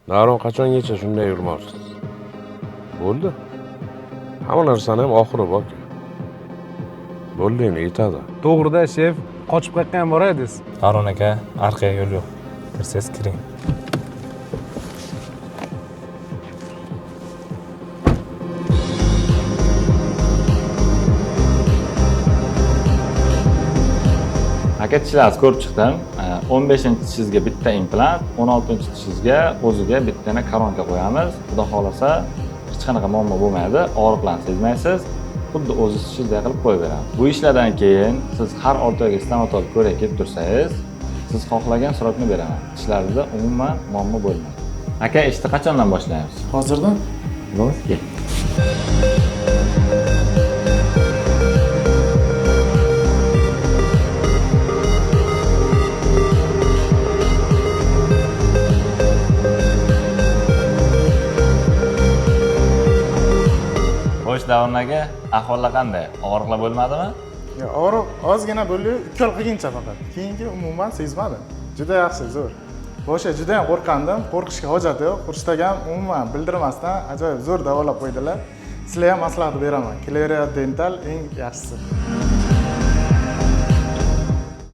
Davron, qachongacha shunday yurmoqchisiz? Bo'ldi. Hamma narsani ham oxiri bor. Bo'ldi, endi yetadi. To'g'rida, shef, qochib qayerga ham boradingiz? Davron aka, orqaga yo'l yo'q. Kirsangiz kiring. Aka, tishlarni ko'rib chiqdim. 15-tishingizga bitta implant, 16-tishingizga o'ziga bittana koronka qo'yamiz. Xudo xohlasa, hech qanaqa muammo bo'lmaydi, og'riqlarni sezmaysiz. Xuddi o'zi tishingizday qilib qo'yib beramiz. Bu ishlardan keyin siz har 6 oyga stomatolog ko'rib kelib tursangiz, siz xohlagan срок ni beraman. Tishlaringizda umuman muammo bo'lmaydi. Aka, ishni qachondan boshlaymiz? Hozirdan? Bo'lmasa. Xo'sh, Davron aka, ahvollar qanday? Og'riqlar bo'lmadimi? Yo, og'riq ozgina bo'ldi, ukol qilguncha faqat. Keyingi umuman sezmadim. Juda yaxshi, zo'r. Boshida juda ham qo'rqqandim, qo'rqishga hojat yo'q. Xurshid akam umuman bildirmasdan ajoyib zo'r davolab qo'ydilar. Sizlarga ham maslahat beraman. Cleria Dental eng yaxshisi.